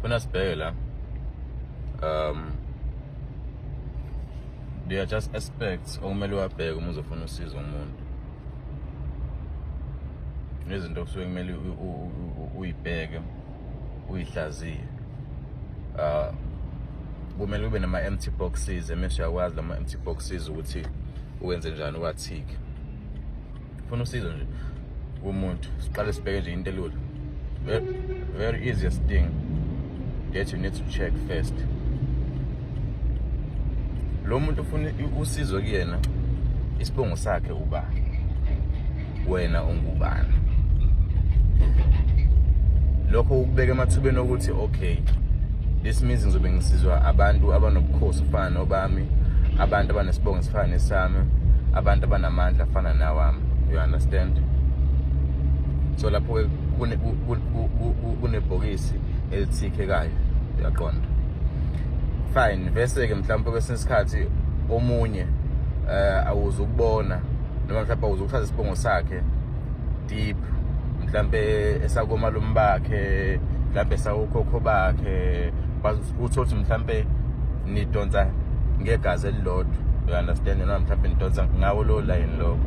Funa sibheke la. They are just aspects okumele uwabheke uma uzofuna usizo umuntu. Izinto okusuke kumele uyibheke, uyihlaziye. Kumele kube nama empty boxes, emese uyakwazi lama empty boxes ukuthi uwenze njani, uwathike. Funa usizo nje kumuntu, siqale sibheke nje into elula. Very easiest thing that you need to check first. Lo muntu ufuna usizo kuyena, isibongo sakhe ubani, wena ungubani. Lokho ukubeka emathubeni okuthi okay, this means ngizobe ngisizwa abantu abanobukhosi ofana nobami, abantu abanesibongo esifana nesami, abantu abanamandla afana nawami. You understand? So lapho-ke kunebhokisi elithikhekayo, uyaqonda? Fine. Bese-ke mhlawumpe kwesinye isikhathi omunye awuzukubona noma mhlawumbe awuzukuthatha isibongo sakhe deep, mhlambe esakomalume bakhe, mhlambe esakokhokho bakhe, uthole ukuthi mhlambe nidonsa ngegazi elilodwa, you understand? Noma mhlambe nidonsa ngawo lo line lo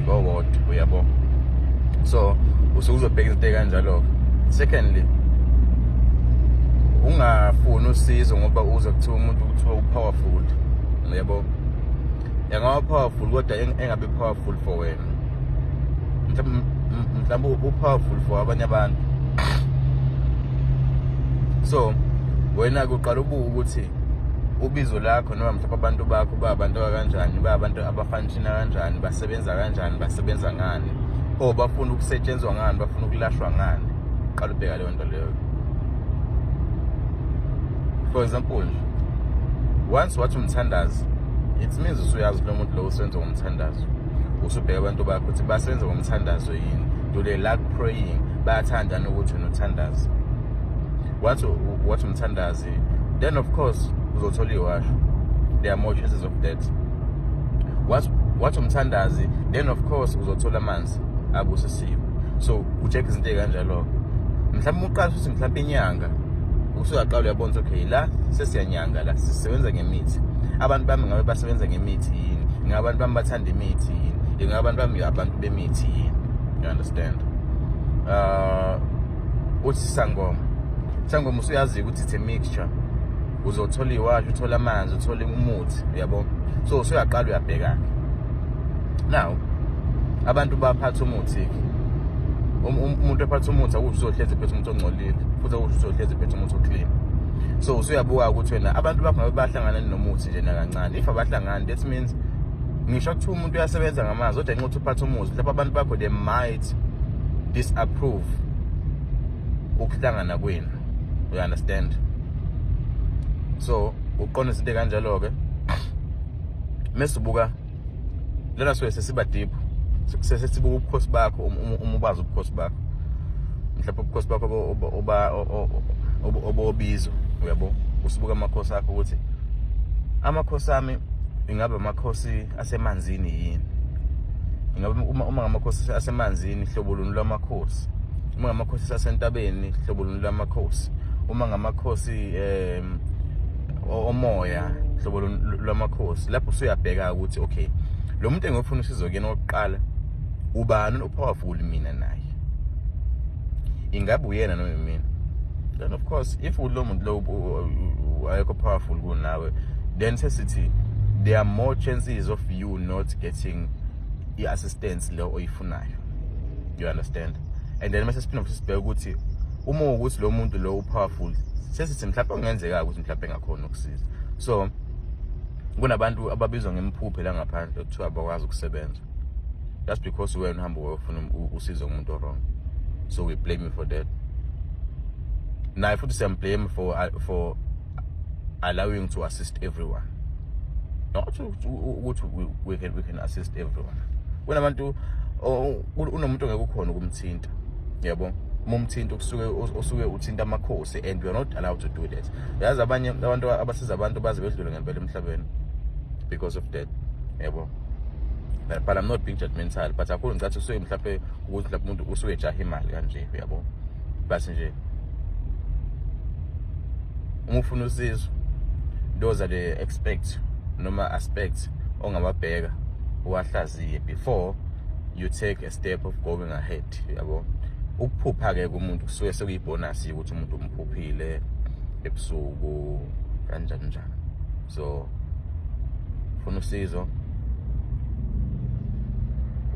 owodwa, uyabo? So usuke uzobheka izinto ey'kanjalo-ke. Secondly, ungafuni usizo ngoba uze kuthiwa umuntu kuthiwa u-powerful, yabo? Yangaba powerful kodwa engabe powerful for wena. Mhlawumbe u-powerful for abanye abantu. So wena-ke uqala ubuka ukuthi ubizo lakho noma mhlawumbe abantu bakho ba abantu kanjani, ba abantu abafunctiona kanjani, basebenza kanjani, basebenza ngani, or bafuna ukusetshenzwa ngani, bafuna ukulashwa ngani. Qala ubheka leyo nto leyo. For example nje, once wathi umthandazi, it means usuyazi lo muntu lo usebenza ngomthandazo. Usubheka abantu bakho ukuthi basebenza ngomthandazo yini, do they like praying, bayathanda ukuthi wena uthandaze. Wathi umthandazi, then of course uzothola iwasho, there are more chances of that. Wathi umthandazi, then of course uzothola amanzi abusisiwe. So ucheck izinto ey'kanjalo. Mhlawumbe uqala ukuthi mhlawumbe inyanga, usuyaqala uyabona ukuthi okay, la sesiyanyanga, la sisebenza ngemithi. Abantu bami ngabe basebenza ngemithi yini? Ngabe abantu bami bathanda imithi yini? Ingabe abantu bami abantu bemithi yini? You understand? Uthi sangoma, sangoma usuyazi ukuthi it's a mixture. Uzothola iwasho, uthola amanzi, uthola umuthi, uyabo? So usuyaqala uyabheka. Now abantu baphatha umuthi, umuntu ephatha umuthi akusho uzohlezi ephethe umuthi ongcolile, futhi akusho uzohlezi ephethe umuthi oclean. So usuyabuka ukuthi wena abantu bakho ngabe bahlangana nomuthi nje nakancane. If abahlangani, that means ngisho kuthiwa umuntu uyasebenza ngamanzi, kodwa ngenxa yokuthi uphatha umuthi, lapho abantu bakho they might disapprove ukuhlangana kwenu, you understand? So uqonda izinto kanjalo-ke. Mese ubuka lena, suke sesiba deep, sesibuka ubukhosi bakho. Uma ubazi ubukhosi bakho, mhlawumbe ubukhosi bakho obobizo, uyabo, usibuka amakhosi akho ukuthi amakhosi ami ingabe amakhosi asemanzini yini, ingabe uma ngamakhosi asemanzini, hlobo luni lwamakhosi, uma ngamakhosi asentabeni, hlobo luni lwamakhosi, uma ngamakhosi omoya, hlobo lwamakhosi. Lapho usuyabheka ukuthi okay, lo muntu engiyofuna usizo kuyena okokuqala ubani o-powerful mina naye, ingabe uyena noma mina? Then of course if lo muntu lo ayekho powerful kunawe, then sesithi there are more chances of you not getting i-assistance le oyifunayo, you understand? And then mase siphinde futhi sibheke ukuthi uma ukuthi lo muntu lo u-powerful, sesithi mhlawumbe kungenzeka ukuthi mhlawumbe engakhona ukusiza. So kunabantu ababizwa ngemphuphe la ngaphandle kuthiwa abakwazi ukusebenza. That's because wena uhamba uyofuna usizo kumuntu wrong, so we blame you for that. Naye futhi siyamblame for allowing to assist everyone, not ukuthi we can assist everyone. Kunabantu unomuntu ongeke ukhona ukumthinta, yabo? Uma umthinta kusuke usuke uthinta amakhosi, and we are not allowed to do that. Yazi abanye abantu abasiza abantu baze bedlule ngempela emhlabeni because of that, yabo? But I'm not being judgmental, but akhulu ngicathi usuke mhlawumbe ukuthi mhlawumbe umuntu usuke ejaha imali kanje, uyabo? But nje uma ufuna usizo, those are the expect noma aspects ongababheka, uwahlaziye before you take a step of going ahead, yabo. Ukuphupha-ke kumuntu kusuke sekuyibonus ukuthi umuntu umphuphile ebusuku, kanjani njani. So ufuna usizo,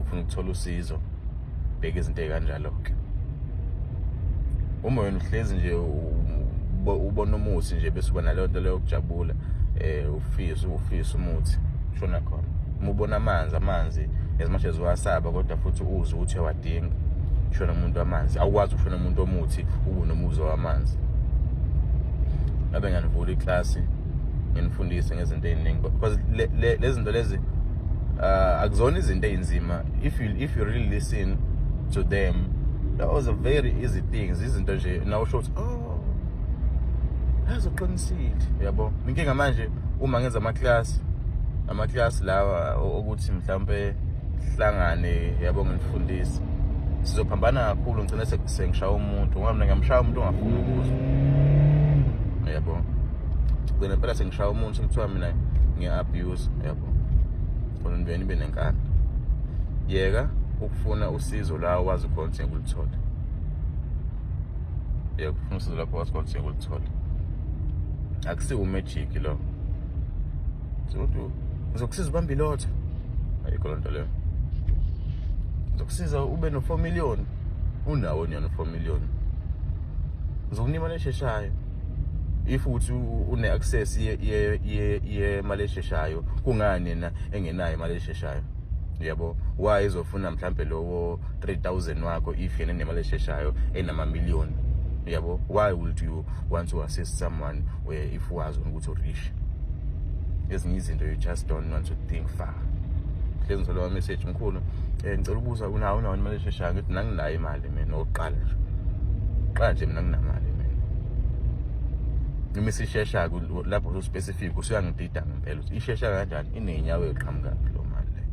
ufuna ukuthola usizo, bheka izinto ey'kanjalo-ke. Uma wena uhlezi nje ubona umuthi nje, bese uba naleyo nto leyo yokujabula, ufise umuthi, shona khona. Uma ubona amanzi, as much as uwasaba, kodwa futhi uzwe ukuthi uyawadinga, shona umuntu wamanzi. Awukwazi ukushona umuntu omuthi ube nomuzwa wamanzi. Ngabe ngiyanivula iklasi, nginifundise ngezinto ey'ningi, because lezi zinto lezi akuzona izinto ey'nzima if you really listen to them. Those are very easy things, izinto nje nawe usho ukuthi, "Oh, yazoqinisile," yabo. Inkinga manje uma ngenza amaklasi lawa okuthi mhlawumbe hlangane, yabo, ngifundise, sizophambana kakhulu, ngicine sengishaya umuntu, ngoba mina ngiyamshaya umuntu ongafuni ukuzwa, yabo. Gcina phela sengishaya umuntu, sekuthiwa mina ngiya-abuse, yabo. Khona nivele nibe nenkani. Yeka ukufuna usizo la wazi khona ukuthi ngeke ulithole. Yeka ukufuna usizo lapho wazi khona ukuthi ngeke ulithole. Akusiwo umagic lo sokuthi ngizokusiza ubambe ilotho. Ayikho loo nto leyo. Ngizokusiza ube no-4 million, unawo nyana u-4 million? Ngizokunika imali esheshayo. If uthi une-access yemali esheshayo, kungani yena engenayo imali esheshayo, yabo? Why ezofuna mhlambe lowo 3000 wakho if yena enemali esheshayo enamamiliyoni, yabo? Why would you want to assist someone where if wazi ukuthi urich? Ezinye izinto you just don't want to think far. Hlezi ngithola ama-message, "Mkhulu, ngicela ukubuza, unawo imali esheshayo?" Ngithi nanginayo imali mina. Okokuqala nje, qala nje, mina nginamali mina. Uma isishesha lapho ususpecific, usuyangidida ngempela ukuthi ishesha kanjani, iney'nyawo ey'qhamukaphi lo mali leyo.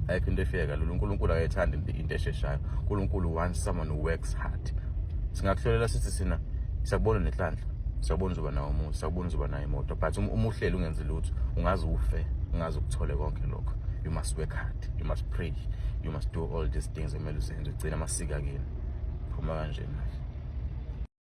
Ayikho into efika kalula. UNkulunkulu akayithandi into esheshayo. UNkulunkulu wants someone who works hard. Singakuhlolela sithi sina siyakubona nenhlanhla, siyakubona uzoba nawo umuzi, siyakubona uzoba nayo imoto, but uma uhleli ungenzi lutho, ungaze ufe ungaze ukuthole konke lokho. You must work hard, you must pray, you must do all these things ekumele uzenze, ugcine amasiko akini. Phuma kanjena.